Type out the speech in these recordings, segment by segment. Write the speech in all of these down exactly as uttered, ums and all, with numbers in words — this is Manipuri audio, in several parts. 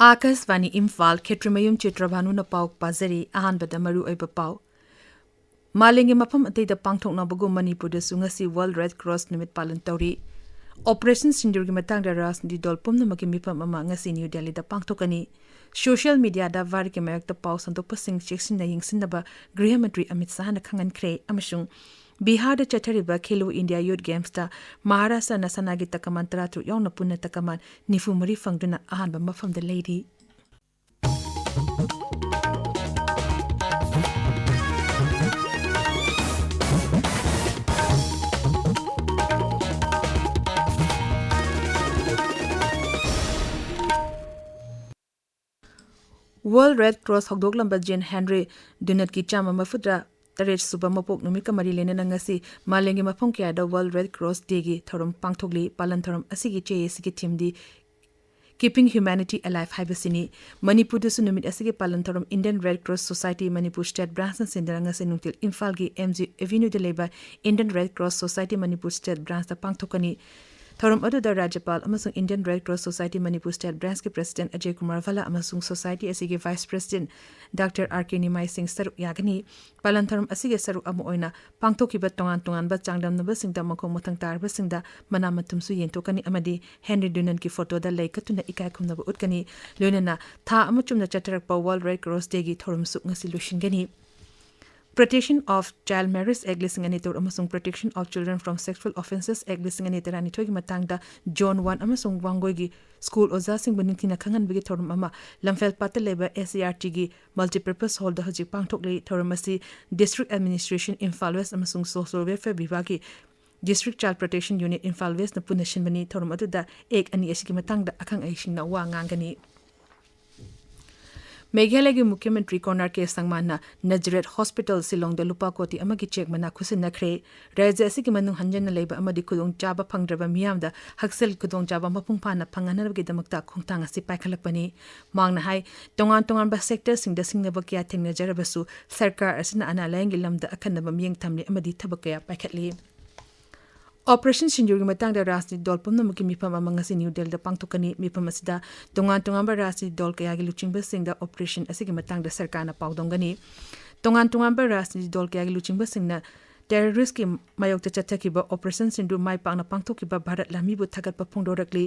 ꯑꯥꯀꯥꯁꯕꯥꯅꯤ ꯏꯝꯐꯥꯜ, ꯈꯦꯇ꯭ꯔꯤꯃꯌꯨꯝ ꯆꯤꯇ꯭ꯔꯚꯥꯅꯨꯅ ꯄꯥꯎ ꯄꯥꯖꯔꯤ꯫ ꯑꯍꯥꯟꯕꯗ ꯃꯔꯨꯑꯣꯏꯕ ꯄꯥꯎ꯫ ꯃꯥꯂꯦꯝꯒꯤ ꯃꯐꯝ ꯑꯇꯩꯗ ꯄꯥꯡꯊꯣꯛꯅꯕꯒꯨꯝ ꯃꯅꯤꯄꯨꯔꯗꯁꯨ ꯉꯁꯤ World Red Cross ꯅꯨꯃꯤꯠ ꯄꯥꯂꯟ ꯇꯧꯔꯤ꯫ ꯑꯣꯄꯔꯦꯁꯟ ꯁꯤꯟꯗꯨꯔꯒꯤ ꯃꯇꯥꯡꯗ ꯔꯥꯖꯅꯤꯇꯤ ꯗꯜ ꯄꯨꯝꯅꯃꯛꯀꯤ ꯃꯤꯐꯝ ꯑꯃ ꯉꯁꯤ ꯅ꯭ꯌꯨ ꯗꯦꯜꯂꯤꯗ ꯄꯥꯡꯊꯣꯛꯀꯅꯤ꯫ ꯁꯣꯁꯤꯌꯦꯜ ꯃꯤꯗꯤꯌꯥꯗ ꯚꯥꯔꯠꯀꯤ ꯃꯥꯌꯣꯛꯇ ꯄꯥꯎ ꯁꯟꯗꯣꯛꯄꯁꯤꯡ ꯆꯦꯛꯁꯤꯟꯅ ꯌꯦꯡꯁꯤꯟꯅꯕ ꯒ꯭ꯔꯤꯍ ꯃꯟꯇ꯭ꯔꯤ ꯑꯃꯤꯠ ꯁꯥꯍꯅ ꯈꯪꯍꯟꯈ꯭ꯔꯦ꯫ ꯑꯃꯁꯨꯡ ꯕꯤꯍꯥꯔꯗ ꯆꯠꯊꯔꯤꯕ ꯈꯦꯂꯣ ꯏꯟꯗꯤꯌꯥ ꯌꯨꯊ ꯒꯦꯝꯁꯇ ꯃꯍꯥꯔꯥꯁꯇ꯭ꯔꯅ ꯁꯅꯥꯒꯤ ꯇꯀꯃꯥꯟ ꯇꯔꯥꯇꯔꯨꯛ ꯌꯥꯎꯅ ꯄꯨꯟꯅ ꯇꯀꯃꯥꯟ ꯅꯤꯐꯨ ꯃꯔꯤ ꯐꯪꯗꯨꯅ ꯑꯍꯥꯟꯕ ꯃꯐꯝꯗ ꯂꯩꯔꯤ꯫ World Red Cross ꯍꯧꯗꯣꯛꯂꯝꯕ ꯖꯦꯟ ꯍꯦꯟꯔꯤ ꯗꯨꯅꯠꯀꯤ ꯆꯥꯝꯃ ꯃꯔꯤꯐꯨꯇꯔꯥ ꯇꯔꯦꯠ ꯁꯨꯕ ꯃꯄꯣꯛ ꯅꯨꯃꯤꯠꯀ ꯃꯔꯤ ꯂꯩꯅꯅ ꯉꯁꯤ ꯃꯥꯂꯦꯝꯒꯤ ꯃꯐꯝ ꯀꯌꯥꯗ World Red Cross Dayꯒꯤ ꯊꯧꯔꯝ ꯄꯥꯡꯊꯣꯛꯂꯤ꯫ ꯄꯥꯂꯟ ꯊꯧꯔꯝ ꯑꯁꯤꯒꯤ ꯆꯦ ꯑꯁꯤꯒꯤ themeꯗꯤ Keeping Humanity Alive ꯍꯥꯏꯕꯁꯤꯅꯤ꯫ ꯃꯅꯤꯄꯨꯔꯗꯁꯨ ꯅꯨꯃꯤꯠ ꯑꯁꯤꯒꯤ ꯄꯥꯂꯟ ꯊꯧꯔꯝ Indian Red Cross Society Manipur State Branchꯅ ꯁꯤꯟꯗꯨꯅ ꯉꯁꯤ ꯅꯨꯡꯊꯤꯜ ꯏꯝꯐꯥꯜꯒꯤ M G Avenueꯗ ꯂꯩꯕ Indian Red Cross Society Manipur State Branchꯇ ꯄꯥꯡꯊꯣꯛꯀꯅꯤ꯫ ꯊꯧꯔꯝ ꯑꯗꯨꯗ ꯔꯥꯖ꯭ꯌꯄꯥꯜ ꯑꯃꯁꯨꯡ Indian Red Cross Society Manipur State Branchꯀꯤ President Ajay Kumar ꯚꯜꯂꯥ ꯑꯃꯁꯨꯡ Society ꯑꯁꯤꯒꯤ Vice President Doctor R K ꯅꯤꯃꯥꯏ ꯁꯤꯡ ꯁꯔꯨꯛ ꯌꯥꯒꯅꯤ꯫ ꯄꯥꯂꯟ ꯊꯧꯔꯝ ꯑꯁꯤꯒꯤ ꯁꯔꯨꯛ ꯑꯃ ꯑꯣꯏꯅ ꯄꯥꯡꯊꯣꯛꯈꯤꯕ ꯇꯣꯉꯥꯟ ꯇꯣꯉꯥꯟꯕ ꯆꯥꯡꯗꯝꯅꯕꯁꯤꯡꯗ ꯃꯈꯣꯡ ꯃꯊꯪ ꯇꯥꯔꯕꯁꯤꯡꯗ ꯃꯅꯥ ꯃꯊꯨꯝꯁꯨ ꯌꯦꯟꯊꯣꯛꯀꯅꯤ ꯑꯃꯗꯤ ꯍꯦꯟꯔꯤ ꯗꯨꯅꯟꯒꯤ ꯐꯣꯇꯣꯗ ꯂꯩ ꯀꯠꯇꯨꯅ ꯏꯀꯥꯏ ꯈꯨꯝꯅꯕ ꯎꯠꯀꯅꯤ꯫ ꯂꯣꯏꯅꯅ ꯊꯥ ꯑꯃ ꯆꯨꯞꯅ ꯆꯠꯊꯔꯛꯄ World Red Cross Dayꯒꯤ ꯊꯧꯔꯝꯁꯨ ꯉꯁꯤ ꯂꯣꯏꯁꯤꯟꯒꯅꯤ꯫ Protection of Child Marriage Act ꯂꯤꯁꯤꯡ ꯑꯅꯤ ꯇꯔꯨꯛ ꯑꯃꯁꯨꯡ Protection of Children from Sexual Offences Act ꯂꯤꯁꯤꯡ ꯑꯅꯤ ꯇꯔꯥꯅꯤꯊꯣꯏꯒꯤ ꯃꯇꯥꯡꯗ Zone one ꯑꯃꯁꯨꯡ ꯋꯥꯡꯒꯣꯏꯒꯤ ꯁ꯭ꯀꯨꯜ ꯑꯣꯖꯥꯁꯤꯡꯕꯨ ꯅꯤꯡꯊꯤꯅ ꯈꯪꯍꯟꯕꯒꯤ ꯊꯧꯔꯝ ꯑꯃ ꯂꯝꯐꯦꯜꯄꯥꯠꯇ ꯂꯩꯕ S C R Tꯒꯤ Multipurpose Hallꯗ ꯍꯧꯖꯤꯛ ꯄꯥꯡꯊꯣꯛꯂꯤ꯫ ꯊꯧꯔꯝ ꯑꯁꯤ District Administration ꯏꯝꯐꯥꯜ West ꯑꯃꯁꯨꯡ Social Welfare ꯕꯤꯚꯥꯒꯀꯤ District Child Protection Unit Imphal Westꯅ ꯄꯨꯟꯅ ꯁꯤꯟꯕꯅꯤ꯫ ꯊꯧꯔꯝ ꯑꯗꯨꯗ Act ꯑꯅꯤ ꯑꯁꯤꯒꯤ ꯃꯇꯥꯡꯗ ꯑꯈꯪ ꯑꯍꯩꯁꯤꯡꯅ ꯋꯥ ꯉꯥꯡꯒꯅꯤ꯫ ꯃꯦꯘꯥꯂꯌꯒꯤ ꯃꯨꯈ꯭ꯌ ꯃꯟꯇ꯭ꯔꯤ ꯀꯣꯅꯔ ꯀꯦ ꯁꯪꯃꯥꯅ ꯅꯖꯔꯦꯠ ꯍꯣꯁꯄꯤꯇꯥꯜ ꯁꯤꯂꯣꯡꯗ ꯂꯨꯄꯥ ꯀꯣꯇꯤ ꯑꯃꯒꯤ ꯆꯦꯛ ꯃꯅꯥ ꯈꯨꯠꯁꯤꯟꯅꯈ꯭ꯔꯦ꯫ ꯔꯥꯖ꯭ꯌ ꯑꯁꯤꯒꯤ ꯃꯅꯨꯡ ꯍꯟꯖꯟꯅ ꯂꯩꯕ ꯑꯃꯗꯤ ꯈꯨꯗꯣꯡꯆꯥꯕ ꯐꯪꯗ꯭ꯔꯕ ꯃꯤꯌꯥꯝꯗ ꯍꯛꯁꯦꯜ ꯈꯨꯗꯣꯡꯆꯥꯕ ꯃꯄꯨꯡ ꯐꯥꯅ ꯐꯪꯍꯟꯅꯕꯒꯤꯗꯃꯛꯇ ꯈꯣꯡꯊꯥꯡ ꯑꯁꯤ ꯄꯥꯏꯈꯠꯂꯛꯄꯅꯤ꯫ ꯃꯍꯥꯛꯅ ꯍꯥꯏ, ꯇꯣꯉꯥꯟ ꯇꯣꯉꯥꯟꯕ ꯁꯦꯛꯇꯔꯁꯤꯡꯗ ꯁꯤꯡꯅꯕ ꯀꯌꯥ ꯊꯦꯡꯅꯖꯔꯕꯁꯨ ꯁꯔꯀꯥꯔ ꯑꯁꯤꯅ ꯑꯅꯥ ꯂꯥꯌꯦꯡꯒꯤ ꯂꯝꯗ ꯑꯈꯟꯅꯕ ꯃꯤꯠꯌꯦꯡ ꯊꯝꯂꯤ ꯑꯃꯗꯤ ꯊꯕꯛ ꯀꯌꯥ ꯄꯥꯏꯈꯠꯂꯤ꯫ ꯑꯣꯄꯔꯦꯁꯟ ꯁꯤꯟꯗꯨꯔꯒꯤ ꯃꯇꯥꯡꯗ ꯔꯥꯖꯅꯤꯇꯤ ꯗꯜ ꯄꯨꯝꯅꯃꯛꯀꯤ ꯃꯤꯐꯝ ꯑꯃ ꯉꯁꯤ ꯅ꯭ꯌꯨ ꯗꯦꯜꯂꯤꯗ ꯄꯥꯡꯊꯣꯛꯀꯅꯤ꯫ ꯃꯤꯐꯝ ꯑꯁꯤꯗ ꯇꯣꯉꯥꯟ ꯇꯣꯉꯥꯟꯕ ꯔꯥꯖꯅꯤꯇꯤ ꯗꯜ ꯀꯌꯥꯒꯤ ꯂꯨꯆꯤꯡꯕꯁꯤꯡꯗ ꯑꯣꯄꯔꯦꯁꯟ ꯑꯁꯤꯒꯤ ꯃꯇꯥꯡꯗ ꯁꯔꯀꯥꯔꯅ ꯄꯥꯎꯗꯝꯒꯅꯤ꯫ ꯇꯣꯉꯥꯟ ꯇꯣꯉꯥꯟꯕ ꯔꯥꯖꯅꯤꯇꯤ ꯗꯜ ꯀꯌꯥꯒꯤ ꯂꯨꯆꯤꯡꯕꯁꯤꯡꯅ ꯇꯦꯔꯣꯔꯤꯁ꯭ꯠꯀꯤ ꯃꯥꯌꯣꯛꯇ ꯆꯠꯊꯈꯤꯕ ꯑꯣꯄꯔꯦꯁꯟ ꯁꯤꯟꯗꯨꯔ ꯃꯥꯏ ꯄꯥꯛꯅ ꯄꯥꯡꯊꯣꯛꯈꯤꯕ ꯚꯥꯔꯠ ꯂꯥꯟꯃꯤꯕꯨ ꯊꯥꯒꯠꯄ ꯐꯣꯡꯗꯣꯔꯛꯂꯤ꯫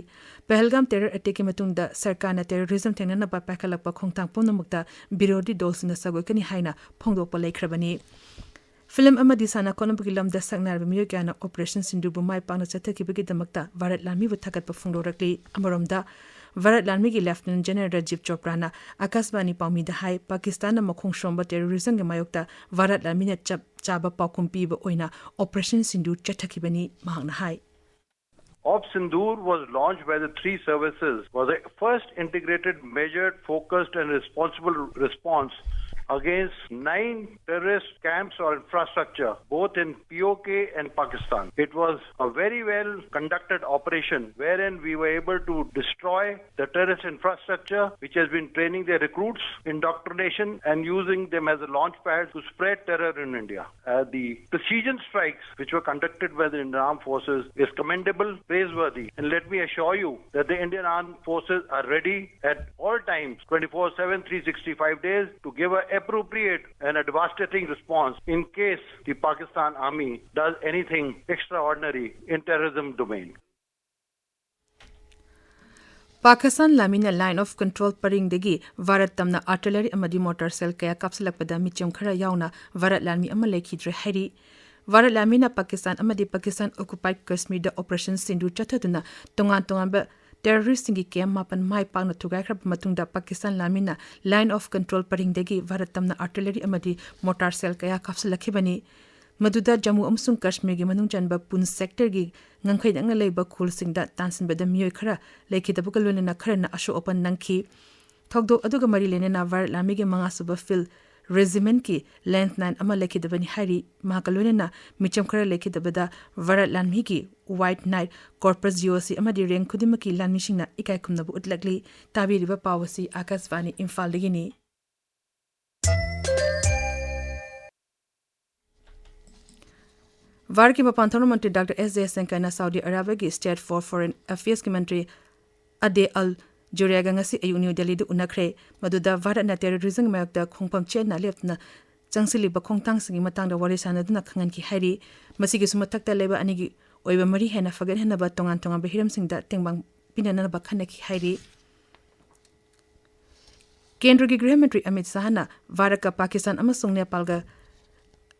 ꯄꯍꯜꯒꯥꯝ ꯇꯦꯔꯣꯔ ꯑꯦꯇꯦꯛꯀꯤ ꯃꯇꯨꯡꯗ ꯁꯔꯀꯥꯔꯅ ꯇꯦꯔꯣꯔꯤꯖꯝ ꯊꯦꯡꯅꯅꯕ ꯄꯥꯏꯈꯠꯂꯛꯄ ꯈꯣꯡꯊꯥꯡ ꯄꯨꯝꯅꯃꯛꯇ ꯕꯤꯔꯣꯙꯤ ꯗꯜꯁꯤꯡꯅ ꯁꯔꯨꯛ ꯌꯥꯒꯅꯤ ꯍꯥꯏꯅ ꯐꯣꯡꯗꯣꯛꯄ ꯂꯩꯈ꯭ꯔꯕꯅꯤ꯫ ꯐꯤꯂꯝ ꯑꯃꯗꯤ ꯁꯥꯟꯅ ꯈꯣꯠꯅꯕꯒꯤ ꯂꯝꯗ ꯁꯛꯅꯥꯏꯔꯕ ꯃꯤꯑꯣꯏ ꯀꯌꯥꯅ ꯑꯣꯄꯔꯦꯁꯟ ꯁꯤꯟꯗꯨꯔꯕꯨ ꯃꯥꯏ ꯄꯥꯛꯅ ꯆꯠꯊꯈꯤꯕꯒꯤꯗꯃꯛꯇ ꯚꯥꯔꯠ ꯂꯥꯟꯃꯤꯕꯨ ꯊꯥꯒꯠꯄ ꯐꯣꯡꯗꯣꯔꯛꯂꯤ꯫ ꯑꯃꯔꯣꯝꯗ, ꯚꯥꯔꯠ ꯂꯥꯟꯃꯤꯒꯤ ꯂꯦꯐꯇꯤꯅꯦꯟꯠ ꯖꯦꯅꯔꯦꯜ ꯔꯥꯖꯤꯕ ꯆꯣꯄ꯭ꯔꯥꯅ ꯑꯀꯥꯁꯕꯥꯅꯤ ꯄꯥꯎꯃꯤꯗ ꯍꯥꯏ, ꯄꯥꯀꯤꯁꯇꯥꯟꯅ ꯃꯈꯣꯡ ꯁꯣꯝꯕ ꯇꯦꯔꯣꯔꯤꯖꯝꯒꯤ ꯃꯥꯌꯣꯛꯇ ꯚꯥꯔꯠ ꯂꯥꯟꯃꯤꯅ ꯆꯞ ꯆꯥꯕ ꯄꯥꯎꯈꯨꯝ ꯄꯤꯕ ꯑꯣꯏꯅ ꯑꯣꯄꯔꯦꯁꯟ ꯁꯤꯟꯗꯨꯔ ꯆꯠꯊꯈꯤꯕꯅꯤ꯫ ꯃꯍꯥꯛꯅ ꯍꯥꯏ, Op Sindoor was launched by the three services, was a first integrated, measured, focused, and responsible response against nine terrorist camps or infrastructure, both in P O K and Pakistan. It was a very well conducted operation wherein we were able to destroy the terrorist infrastructure, which has been training their recruits, indoctrination, and using them as a launch pad to spread terror in India. Uh, the precision strikes which were conducted by the Indian Armed Forces is commendable, praiseworthy. And let me assure you that the Indian Armed Forces are ready at all times, twenty-four seven, three sixty-five days, to give an appropriate and a devastating response in case the Pakistan Army does anything extraordinary in terrorism domain. Pakistan ꯂꯥꯟꯃꯤꯅ ꯂꯥꯏꯟ ꯑꯣꯐ ꯀꯟꯇ꯭ꯔꯣꯜ ꯄꯔꯤꯡꯗꯒꯤ ꯚꯥꯔꯠ ꯇꯝꯅ ꯑꯥꯔꯇꯤꯂꯔꯤ ꯑꯃꯗꯤ ꯃꯣꯔꯇꯥꯔ ꯁꯦꯜ ꯀꯌꯥ ꯀꯥꯞꯁꯤꯜꯂꯛꯄꯗ ꯃꯤꯆꯝ ꯈꯔ ꯌꯥꯎꯅ ꯚꯥꯔꯠ ꯂꯥꯟꯃꯤ ꯑꯃ ꯂꯩꯈꯤꯗ꯭ꯔꯦ ꯍꯥꯏꯔꯤ꯫ ꯚꯥꯔꯠ ꯂꯥꯟꯃꯤꯅ ꯄꯥꯀꯤꯁꯇꯥꯟ ꯑꯃꯗꯤ ꯄꯥꯀꯤꯁꯇꯥꯟ ꯑꯣꯀꯨꯄꯥꯏꯗ ꯀꯥꯁꯃꯤꯔꯗ ꯑꯣꯄꯔꯦꯁꯟ ꯁꯤꯟꯗꯨꯔ ꯆꯠꯊꯗꯨꯅ ꯇꯣꯉꯥꯟ ꯇꯣꯉꯥꯟꯕ ꯇꯦꯔꯣꯔꯤꯁ꯭ꯠꯁꯤꯡꯒꯤ ꯀꯦꯝꯞ ꯃꯥꯄꯟ ꯃꯥꯏ ꯄꯥꯛꯅ ꯊꯨꯒꯥꯏꯈ꯭ꯔꯕ ꯃꯇꯨꯡꯗ ꯄꯥꯀꯤꯁꯇꯥꯟ ꯂꯥꯟꯃꯤꯅ ꯂꯥꯏꯟ ꯑꯣꯐ ꯀꯟꯇ꯭ꯔꯣꯜ ꯄꯔꯤꯡꯗꯒꯤ ꯚꯥꯔꯠ ꯇꯝꯅ ꯑꯥꯔꯇꯤꯂꯔꯤ ꯑꯃꯗꯤ ꯃꯣꯔꯇꯥꯔ ꯁꯦꯜ ꯀꯌꯥ ꯀꯥꯞꯁꯤꯜꯂꯛꯈꯤꯕꯅꯤ꯫ ꯃꯗꯨꯗ ꯖꯝꯃꯨ ꯑꯃꯁꯨꯡ ꯀꯥꯁꯃꯤꯔꯒꯤ ꯃꯅꯨꯡ ꯆꯟꯕ ꯄꯨꯟ ꯁꯦꯛꯇꯔꯒꯤ ꯉꯝꯈꯩ ꯅꯛꯅ ꯂꯩꯕ ꯈꯨꯜꯁꯤꯡꯗ ꯇꯥꯟꯁꯤꯟꯕꯗ ꯃꯤꯑꯣꯏ ꯈꯔ ꯂꯩꯈꯤꯗꯕꯒ ꯂꯣꯏꯅꯅ ꯈꯔꯅ ꯑꯁꯣꯛ ꯑꯄꯟ ꯅꯪꯈꯤ꯫ ꯊꯧꯗꯣꯛ ꯑꯗꯨꯒ ꯃꯔꯤ ꯂꯩꯅꯅ ꯚꯥꯔꯠ ꯂꯥꯟꯃꯤꯒꯤ ꯃꯉꯥꯁꯨꯕ ꯐꯤꯜꯗ ꯔꯦꯖꯤꯃꯦꯟꯠꯀꯤ ꯂꯦꯟꯁ ꯃꯦꯟ ꯑꯃ ꯂꯩꯈꯤꯗꯕꯅꯤ ꯍꯥꯏꯔꯤ꯫ ꯃꯍꯥꯛꯀ ꯂꯣꯏꯅꯅ ꯃꯤꯆꯝ ꯈꯔ ꯂꯩꯈꯤꯗꯕꯗ ꯚꯥꯔꯠ ꯂꯥꯟꯃꯤꯒꯤ white night corps G O ꯁꯤ ꯑꯃꯗꯤ ꯔꯦꯡꯛ ꯈꯨꯗꯤꯡꯃꯛꯀꯤ ꯂꯥꯟꯃꯤꯁꯤꯡꯅ ꯏꯀꯥꯏ ꯈꯨꯝꯅꯕ ꯎꯠꯂꯛꯂꯤ꯫ ꯇꯥꯕꯤꯔꯤꯕ ꯄꯥꯎ ꯑꯁꯤ ꯑꯥꯀꯥꯁꯕꯥꯅꯤ ꯏꯝꯐꯥꯜꯗꯒꯤꯅꯤ꯫ ꯚꯥꯔꯠꯀꯤ ꯃꯄꯥꯟ ꯊꯧꯅ ꯃꯟꯇ꯭ꯔꯤ ꯗꯥꯛꯇꯔ ꯑꯦꯁ ꯖꯌꯁꯪꯀꯔꯅ ꯁꯥꯎꯗꯤ ꯑꯔꯥꯕꯤꯌꯥꯒꯤ ꯁ꯭ꯇꯦꯠ ꯐꯣꯔ ꯐꯣꯔꯦꯟ ꯑꯦꯐꯤꯌꯔꯁꯀꯤ ꯃꯟꯇ꯭ꯔꯤ ꯑꯗꯦ ꯑꯜ ꯖꯨꯔꯦꯒ ꯉꯁꯤ ꯑꯌꯨꯛ ꯅ꯭ꯌꯨ ꯗꯦꯜꯂꯤꯗ ꯎꯅꯈ꯭ꯔꯦ꯫ ꯃꯗꯨꯗ ꯚꯥꯔꯠꯅ ꯇꯦꯔꯣꯔꯤꯖꯝꯒꯤ ꯃꯥꯌꯣꯛꯇ ꯈꯣꯡꯐꯝ ꯆꯦꯠꯅ ꯂꯦꯞꯇꯅ ꯆꯪꯁꯤꯜꯂꯤꯕ ꯈꯣꯡꯊꯥꯡꯁꯤꯡꯒꯤ ꯃꯇꯥꯡꯗ ꯋꯥꯔꯤ ꯁꯥꯟꯅꯗꯨꯅ ꯈꯪꯍꯟꯈꯤ ꯍꯥꯏꯔꯤ꯫ ꯃꯁꯤꯒꯤꯁꯨ ꯃꯊꯛꯇ ꯂꯩꯕꯥꯛ ꯑꯅꯤꯒꯤ ꯑꯣꯏꯕ ꯃꯔꯤ ꯍꯦꯟꯅ ꯐꯒꯠꯍꯟꯅꯕ ꯇꯣꯉꯥꯟ ꯇꯣꯉꯥꯟꯕ ꯍꯤꯔꯝꯁꯤꯡꯗ ꯇꯦꯡꯕꯥꯡ ꯄꯤꯅꯅꯕ ꯈꯟꯅꯈꯤ ꯍꯥꯏꯔꯤ꯫ ꯀꯦꯟꯗ꯭ꯔꯒꯤ ꯒ꯭ꯔꯤꯍ ꯃꯟꯇ꯭ꯔꯤ ꯑꯃꯤꯠ ꯁꯥꯍꯅ ꯚꯥꯔꯠꯀ ꯄꯥꯀꯤꯁꯇꯥꯟ ꯑꯃꯁꯨꯡ ꯅꯦꯄꯥꯜꯒ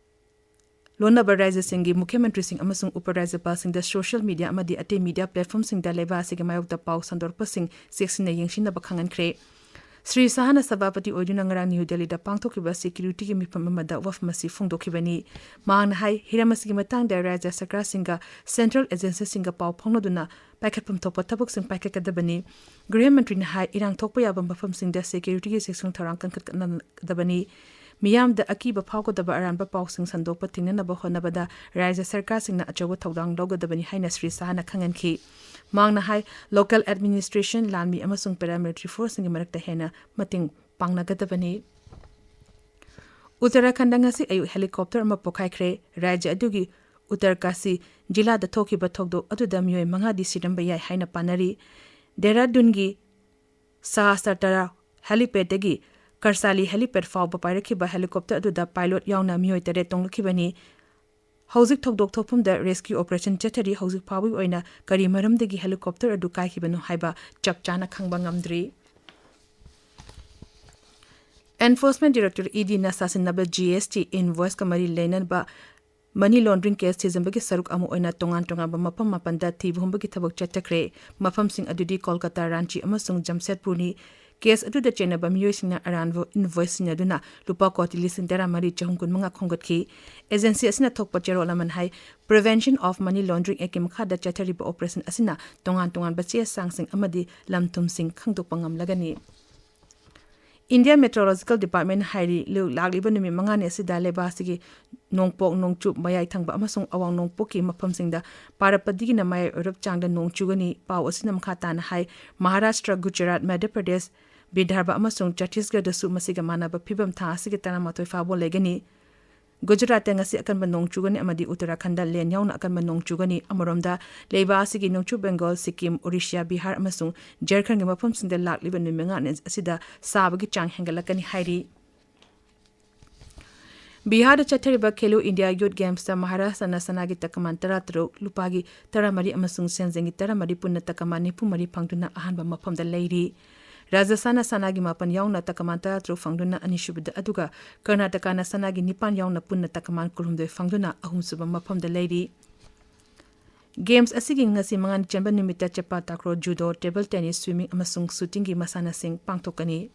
ꯂꯣꯟꯅꯕ ꯔꯥꯖ꯭ꯌꯁꯤꯡꯒꯤ ꯃꯨꯈ꯭ꯌ ꯃꯟꯇ꯭ꯔꯤꯁꯤꯡ ꯑꯃꯁꯨꯡ ꯎꯄ ꯔꯥꯖ꯭ꯌꯄꯥꯜꯁꯤꯡꯗ ꯁꯣꯁꯤꯌꯦꯜ ꯃꯤꯗꯤꯌꯥ ꯑꯃꯗꯤ ꯑꯇꯩ ꯃꯤꯗꯤꯌꯥ ꯄ꯭ꯂꯦꯠꯐꯣꯔꯝꯁꯤꯡꯗ ꯂꯩꯕꯥꯛ ꯑꯁꯤꯒꯤ ꯃꯥꯌꯣꯛꯇ ꯄꯥꯎ ꯁꯟꯗꯣꯔꯛꯄꯁꯤꯡ ꯆꯦꯛꯁꯤꯟꯅ ꯌꯦꯡꯁꯤꯟꯅꯕ ꯈꯪꯍꯟꯈ꯭ꯔꯦ꯫ ꯁ꯭ꯔꯤ ꯁꯥꯍꯅ ꯁꯚꯥꯄꯇꯤ ꯑꯣꯏꯗꯨꯅ ꯉꯔꯥꯡ ꯅ꯭ꯌꯨ ꯗꯦꯜꯂꯤꯗ ꯄꯥꯡꯊꯣꯛꯈꯤꯕ ꯁꯦꯀ꯭ꯌꯨꯔꯤꯇꯤꯒꯤ ꯃꯤꯐꯝ ꯑꯃꯗ ꯋꯥꯐꯝ ꯑꯁꯤ ꯐꯣꯡꯗꯣꯛꯈꯤꯕꯅꯤ꯫ ꯃꯍꯥꯛꯅ ꯍꯥꯏ, ꯍꯤꯔꯝ ꯑꯁꯤꯒꯤ ꯃꯇꯥꯡꯗ ꯔꯥꯖ꯭ꯌ ꯁꯔꯀꯥꯔꯁꯤꯡꯒ ꯁꯦꯟꯇ꯭ꯔꯦꯜ ꯑꯦꯖꯦꯟꯁꯤꯁꯤꯡꯒ ꯄꯥꯎ ꯐꯥꯎꯅꯗꯨꯅ ꯄꯥꯏꯈꯠꯐꯝ ꯊꯣꯛꯄ ꯊꯕꯛꯁꯤꯡ ꯄꯥꯏꯈꯠꯀꯗꯕꯅꯤ꯫ ꯒ꯭ꯔꯤꯍ ꯃꯟꯇ꯭ꯔꯤꯅ ꯍꯥꯏ, ꯏꯔꯥꯡ ꯊꯣꯛꯄ ꯌꯥꯕ ꯃꯐꯝꯁꯤꯡꯗ ꯁꯦꯀ꯭ꯌꯨꯔꯤꯇꯤꯒꯤ ꯆꯦꯛꯁꯤꯟ ꯊꯧꯔꯥꯡ ꯀꯟꯈꯠꯅꯒꯗꯕꯅꯤ꯫ ꯃꯤꯌꯥꯝꯗ ꯑꯀꯤꯕ ꯐꯥꯎꯒꯗꯕ ꯑꯔꯥꯟꯕ ꯄꯥꯎꯁꯤꯡ ꯁꯟꯗꯣꯛꯄ ꯊꯤꯡꯅꯅꯕ ꯍꯣꯠꯅꯕꯗ ꯔꯥꯖ꯭ꯌ ꯁꯔꯀꯥꯔꯁꯤꯡꯅ ꯑꯆꯧꯕ ꯊꯧꯗꯥꯡ ꯂꯧꯒꯗꯕꯅꯤ ꯍꯥꯏꯅ ꯁ꯭ꯔꯤ ꯁꯥꯍꯅ ꯈꯪꯍꯟꯈꯤ꯫ ꯃꯍꯥꯛꯅ ꯍꯥꯏ, ꯂꯣꯀꯦꯜ ꯑꯦꯗꯃꯤꯅꯤꯁꯇ꯭ꯔꯦꯁꯟ, ꯂꯥꯟꯃꯤ ꯑꯃꯁꯨꯡ ꯄꯦꯔꯥꯃꯤꯂꯤꯇꯔꯤ ꯐꯣꯔꯁꯁꯤꯡꯒꯤ ꯃꯔꯛꯇ ꯍꯦꯟꯅ ꯃꯇꯦꯡ ꯄꯥꯡꯅꯒꯗꯕꯅꯤ꯫ ꯎꯠꯇꯔꯥꯈꯟꯗ ꯉꯁꯤ ꯑꯌꯨꯛ ꯍꯦꯂꯤꯀꯣꯞꯇꯔ ꯑꯃ ꯄꯣꯈꯥꯏꯈ꯭ꯔꯦ꯫ ꯔꯥꯖ꯭ꯌ ꯑꯗꯨꯒꯤ ꯎꯠꯇꯔꯀꯥꯁꯤ ꯖꯤꯂꯥꯗ ꯊꯣꯛꯈꯤꯕ ꯊꯧꯗꯣꯛ ꯑꯗꯨꯗ ꯃꯤꯑꯣꯏ ꯃꯉꯥꯗꯤ ꯁꯤꯔꯝꯕ ꯌꯥꯏ ꯍꯥꯏꯅ ꯄꯥꯅꯔꯤ꯫ ꯗꯦꯍꯔꯥꯗꯨꯟꯒꯤ ꯁꯥꯍꯁꯇꯔ ꯍꯦꯂꯤꯄꯦꯗꯇꯒꯤ ꯀꯔꯁꯥꯂꯤ ꯍꯦꯂꯤꯄꯦꯗ ꯐꯥꯎꯕ ꯄꯥꯏꯔꯛꯈꯤꯕ ꯍꯦꯂꯤꯀꯣꯞꯇꯔ ꯑꯗꯨꯗ ꯄꯥꯏꯂꯣꯠ ꯌꯥꯎꯅ ꯃꯤꯑꯣꯏ ꯇꯔꯦꯠ ꯇꯣꯡꯂꯛꯈꯤꯕꯅꯤ꯫ ꯍꯧꯖꯤꯛ ꯊꯧꯗꯣꯛ ꯊꯣꯛꯐꯝꯗ ꯔꯦꯁꯀ꯭ꯌꯨ ꯑꯣꯄꯔꯦꯁꯟ ꯆꯠꯊꯔꯤ꯫ ꯍꯧꯖꯤꯛ ꯐꯥꯎꯕꯒꯤ ꯑꯣꯏꯅ ꯀꯔꯤ ꯃꯔꯝꯗꯒꯤ ꯍꯦꯂꯤꯀꯣꯞꯇꯔ ꯑꯗꯨ ꯀꯥꯏꯈꯤꯕꯅꯣ ꯍꯥꯏꯕ ꯆꯞ ꯆꯥꯅ ꯈꯪꯕ ꯉꯝꯗ꯭ꯔꯤ꯫ ꯑꯦꯟꯐꯣꯔꯁꯃꯦꯟ ꯗꯥꯏꯔꯦꯛꯇꯣꯔꯦꯠ, ꯏ ꯗꯤꯅ ꯁꯥꯁꯤꯟꯅꯕ ꯖꯤ ꯑꯦꯁ ꯇꯤ ꯏꯟꯚꯣꯏꯁꯀ ꯃꯔꯤ ꯂꯩꯅꯕ ꯃꯅꯤ ꯂꯣꯟꯗ꯭ꯔꯤꯡ ꯀꯦꯁ ꯊꯤꯖꯤꯟꯕꯒꯤ ꯁꯔꯨꯛ ꯑꯃ ꯑꯣꯏꯅ ꯇꯣꯉꯥꯟ ꯇꯣꯉꯥꯟꯕ ꯃꯐꯝ ꯃꯥꯄꯟꯗ ꯊꯤꯕ ꯍꯨꯝꯕꯒꯤ ꯊꯕꯛ ꯆꯠꯊꯈ꯭ꯔꯦ꯫ ꯃꯐꯝꯁꯤꯡ ꯑꯗꯨꯗꯤ ꯀꯣꯜꯀꯇꯥ, ꯔꯥꯟꯆꯤ ꯑꯃꯁꯨꯡ ꯖꯝꯁꯦꯗꯄꯨꯔꯅꯤ꯫ ꯀꯦꯁ ꯑꯗꯨꯗ ꯆꯦꯟꯅꯕ ꯃꯤꯑꯣꯏꯁꯤꯡꯅ ꯑꯔꯥꯟꯕ ꯏꯟꯚꯣꯏꯁ ꯁꯤꯖꯤꯟꯅꯗꯨꯅ ꯂꯨꯄꯥ ꯀꯣꯇꯤ ꯂꯤꯁꯤꯡ ꯇꯔꯥꯃꯔꯤ ꯆꯍꯨꯝ ꯀꯨꯟꯃꯉꯥ ꯈꯣꯝꯒꯠꯈꯤ꯫ ꯑꯦꯖꯦꯟꯁꯤ ꯑꯁꯤꯅ ꯊꯣꯛꯄ ꯆꯦꯔꯣꯜ ꯑꯃꯅ ꯍꯥꯏ, Prevention of Money Laundering Act ꯀꯤ ꯃꯈꯥꯗ ꯆꯠꯊꯔꯤꯕ ꯑꯣꯄꯔꯦꯁꯟ ꯑꯁꯤꯅ ꯇꯣꯉꯥꯟ ꯇꯣꯉꯥꯟꯕ ꯆꯦ ꯆꯥꯡꯁꯤꯡ ꯑꯃꯗꯤ ꯂꯝ ꯊꯨꯝꯁꯤꯡ ꯈꯪꯗꯣꯛꯄ ꯉꯝꯂꯒꯅꯤ꯫ India Meteorological Department ꯍꯥꯏꯔꯤ, ꯂꯨ-, ꯂꯥꯛꯂꯤꯕ ꯅꯨꯃꯤꯠ ꯃꯉꯥꯅꯤ ꯑꯁꯤꯗ ꯂꯩꯕꯥꯛ ꯑꯁꯤꯒꯤ ꯅꯣꯡꯄꯣꯛ, ꯅꯣꯡꯆꯨꯞ, ꯃꯌꯥꯏ ꯊꯪꯕ ꯑꯃꯁꯨꯡ ꯑꯋꯥꯡ ꯅꯣꯡꯄꯣꯛꯀꯤ ꯃꯐꯝꯁꯤꯡꯗ ꯄꯥꯔꯞꯄꯗꯒꯤꯅ ꯃꯌꯥꯏ ꯑꯣꯏꯔꯞ ꯆꯥꯡꯗ ꯅꯣꯡ ꯆꯨꯒꯅꯤ꯫ ꯄꯥꯎ ꯑꯁꯤꯅ ꯃꯈꯥ ꯇꯥꯅ ꯍꯥꯏ, ꯃꯍꯥꯔꯥꯁꯇ꯭ꯔ, ꯒꯨꯖꯔꯥꯠ, ꯃꯙ꯭ꯌ ꯄ꯭ꯔꯗꯦꯁ, ꯕꯤꯗꯔꯚ ꯑꯃꯁꯨꯡ ꯆꯇꯤꯁꯒꯔꯗꯁꯨ ꯃꯁꯤꯒ ꯃꯥꯟꯅꯕ ꯐꯤꯕꯝ ꯊꯥ ꯑꯁꯤꯒꯤ ꯇꯔꯥꯃꯥꯊꯣꯏ ꯐꯥꯎꯕ ꯂꯩꯒꯅꯤ꯫ ꯒꯨꯖꯔꯥꯠꯇ ꯉꯁꯤ ꯑꯀꯟꯕ ꯅꯣꯡ ꯆꯨꯒꯅꯤ ꯑꯃꯗꯤ ꯎꯠꯇꯔꯥꯈꯟꯗ ꯂꯦꯟ ꯌꯥꯎꯅ ꯑꯀꯟꯕ ꯅꯣꯡ ꯆꯨꯒꯅꯤ꯫ ꯑꯃꯔꯣꯝꯗ, ꯂꯩꯕꯥꯛ ꯑꯁꯤꯒꯤ ꯅꯣꯡꯆꯨꯞ ꯕꯦꯡꯒꯣꯜ, ꯁꯤꯛꯀꯤꯝ, ꯑꯣꯔꯤꯁꯥ, ꯕꯤꯍꯥꯔ ꯑꯃꯁꯨꯡ ꯖꯔꯈꯟꯒꯤ ꯃꯐꯝꯁꯤꯡꯗ ꯂꯥꯛꯂꯤꯕ ꯅꯨꯃꯤꯠ ꯃꯉꯥꯅꯤ ꯑꯁꯤꯗ ꯁꯥꯕꯒꯤ ꯆꯥꯡ ꯍꯦꯟꯒꯠꯂꯛꯀꯅꯤ ꯍꯥꯏꯔꯤ꯫ ꯕꯤꯍꯥꯔꯗ ꯆꯠꯊꯔꯤꯕ ꯈꯦꯂꯣ ꯏꯟꯗꯤꯌꯥ ꯌꯨꯊ ꯒꯦꯝꯁꯇ ꯃꯍꯥꯔꯥꯁꯇ꯭ꯔꯅ ꯁꯅꯥꯒꯤ ꯇꯀꯃꯥꯟ ꯇꯔꯥ ꯇꯔꯨꯛ, ꯂꯨꯄꯥꯒꯤ ꯇꯔꯥ ꯃꯔꯤ ꯑꯃꯁꯨꯡ ꯁꯦꯟꯖꯦꯡꯒꯤ ꯇꯔꯥ ꯃꯔꯤ ꯄꯨꯟꯅ ꯇꯀꯃꯥꯟ ꯅꯤꯐꯨ ꯃꯔꯤ ꯐꯪꯗꯨꯅ ꯑꯍꯥꯟꯕ ꯃꯐꯝꯗ ꯂꯩꯔꯤ꯫ ꯔꯥꯖꯁꯊꯥꯟꯅ ꯁꯅꯥꯒꯤ ꯃꯥꯄꯟ ꯌꯥꯎꯅ ꯇꯀꯃꯥꯟ ꯇꯔꯥ ꯇꯔꯨꯛ ꯐꯪꯗꯨꯅ ꯑꯅꯤꯁꯨꯕꯗ, ꯑꯗꯨꯒ ꯀꯔꯅꯥꯇꯀꯥꯅ ꯁꯅꯥꯒꯤ ꯅꯤꯄꯥꯟ ꯌꯥꯎꯅ ꯄꯨꯟꯅ ꯇꯀꯃꯥꯟ ꯀꯨꯟꯍꯨꯝꯗꯣꯏ ꯐꯪꯗꯨꯅ ꯑꯍꯨꯝꯁꯨꯕ ꯃꯐꯝꯗ ꯂꯩꯔꯤ꯫ ꯒꯦꯝꯁ ꯑꯁꯤꯒꯤ ꯉꯁꯤ ꯃꯉꯥꯅꯤ ꯆꯟꯕ ꯅꯨꯃꯤꯠꯇ ꯆꯦꯄꯥ takraw, judo, table tennis, swimming ꯑꯃꯁꯨꯡ ꯁꯨꯇꯤꯡꯒꯤ ꯃꯁꯥꯟꯅꯁꯤꯡ ꯄꯥꯡꯊꯣꯛꯀꯅꯤ꯫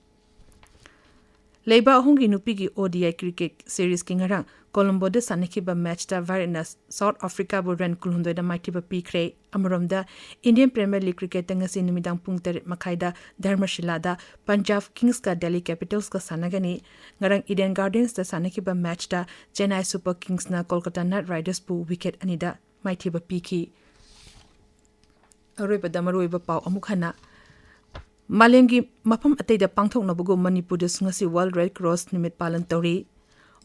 ꯂꯩꯕꯥꯛ ꯑꯍꯨꯝꯒꯤ ꯅꯨꯄꯤꯒꯤ ꯑꯣ ꯗꯤ ꯑꯥꯏ ꯀ꯭ꯔꯤꯀꯦꯠ ꯁꯤꯔꯤꯖꯀꯤ ꯉꯔꯥꯡ ꯀꯣꯂꯝꯕꯣꯗ ꯁꯥꯟꯅꯈꯤꯕ ꯃꯦꯆꯇ ꯚꯥꯔꯠꯅ ꯁꯥꯎꯠ ꯑꯐ꯭ꯔꯤꯀꯥꯕꯨ ꯔꯟ ꯀꯨꯟꯍꯨꯝꯗꯣꯏꯗ ꯃꯥꯏꯊꯤꯕ ꯄꯤꯈ꯭ꯔꯦ꯫ ꯑꯃꯔꯣꯝꯗ, ꯏꯟꯗꯤꯌꯟ ꯄ꯭ꯔꯤꯃꯤꯌꯔ ꯂꯤꯒ ꯀ꯭ꯔꯤꯀꯦꯠꯇ ꯉꯁꯤ ꯅꯨꯃꯤꯗꯥꯡ ꯄꯨꯡ ꯇꯔꯦꯠ ꯃꯈꯥꯏꯗ ꯙꯔꯃꯁꯤꯂꯥꯗ ꯄꯟꯖꯥꯕ ꯀꯤꯡꯁꯀ ꯗꯦꯜꯂꯤ ꯀꯦꯄꯤꯇꯜꯁꯀ ꯁꯥꯟꯅꯒꯅꯤ꯫ ꯉꯔꯥꯡ ꯏꯗꯦꯟ ꯒꯥꯔꯗꯦꯟꯁꯇ ꯁꯥꯟꯅꯈꯤꯕ ꯃꯦꯆꯇ ꯆꯦꯟꯅꯥꯏ ꯁꯨꯄꯔ ꯀꯤꯡꯁꯅ ꯀꯣꯜꯀꯇꯥ ꯅꯥꯏꯠ ꯔꯥꯏꯗꯔꯁꯄꯨ ꯋꯤꯀꯦꯠ ꯑꯅꯤꯗ ꯃꯥꯏꯊꯤꯕ ꯄꯤꯈꯤ꯫ ꯑꯔꯣꯏꯕꯗ ꯃꯔꯨꯑꯣꯏꯕ ꯄꯥꯎ ꯑꯃꯨꯛ ꯍꯟꯅ꯫ ꯃꯥꯂꯦꯝꯒꯤ ꯃꯐꯝ ꯑꯇꯩꯗ ꯄꯥꯡꯊꯣꯛꯅꯕꯒꯨꯝ ꯃꯅꯤꯄꯨꯔꯗꯁꯨ ꯉꯁꯤ ꯋꯥꯔꯜꯗ ꯔꯦꯗ ꯀ꯭ꯔꯣꯁ ꯅꯨꯃꯤꯠ ꯄꯥꯂꯟ ꯇꯧꯔꯤ꯫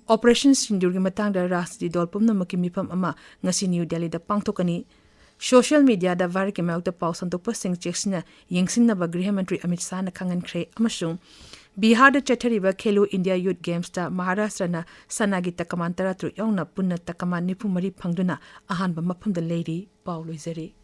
ꯑꯣꯄꯔꯦꯁꯟ ꯁꯤꯟꯗꯨꯔꯒꯤ ꯃꯇꯥꯡꯗ ꯔꯥꯖꯅꯤꯇꯤ ꯗꯜ ꯄꯨꯝꯅꯃꯛꯀꯤ ꯃꯤꯐꯝ ꯑꯃ ꯉꯁꯤ ꯅ꯭ꯌꯨ ꯗꯦꯜꯂꯤꯗ ꯄꯥꯡꯊꯣꯛꯀꯅꯤ꯫ ꯁꯣꯁꯤꯌꯦꯜ ꯃꯤꯗꯤꯌꯥꯗ ꯚꯥꯔꯠꯀꯤ ꯃꯥꯌꯣꯛꯇ ꯄꯥꯎ ꯁꯟꯗꯣꯛꯄꯁꯤꯡ ꯆꯦꯛꯁꯤꯟꯅ ꯌꯦꯡꯁꯤꯟꯅꯕ ꯒ꯭ꯔꯤꯍ ꯃꯟꯇ꯭ꯔꯤ ꯑꯃꯤꯠ ꯁꯥꯍꯅ ꯈꯪꯍꯟꯈ꯭ꯔꯦ꯫ ꯑꯃꯁꯨꯡ ꯕꯤꯍꯥꯔꯗ ꯆꯠꯊꯔꯤꯕ ꯈꯦꯂꯣ ꯏꯟꯗꯤꯌꯥ ꯌꯨꯊ ꯒꯦꯝꯁꯇ ꯃꯍꯥꯔꯥꯁꯇ꯭ꯔꯅ ꯁꯅꯥꯒꯤ ꯇꯀꯃꯥꯟ ꯇꯔꯥ ꯇꯔꯨꯛ ꯌꯥꯎꯅ ꯄꯨꯟꯅ ꯇꯀꯃꯥꯟ ꯅꯤꯐꯨ ꯃꯔꯤ ꯐꯪꯗꯨꯅ ꯑꯍꯥꯟꯕ ꯃꯐꯝꯗ ꯂꯩꯔꯤ꯫ ꯄꯥꯎ ꯂꯣꯏꯖꯔꯦ꯫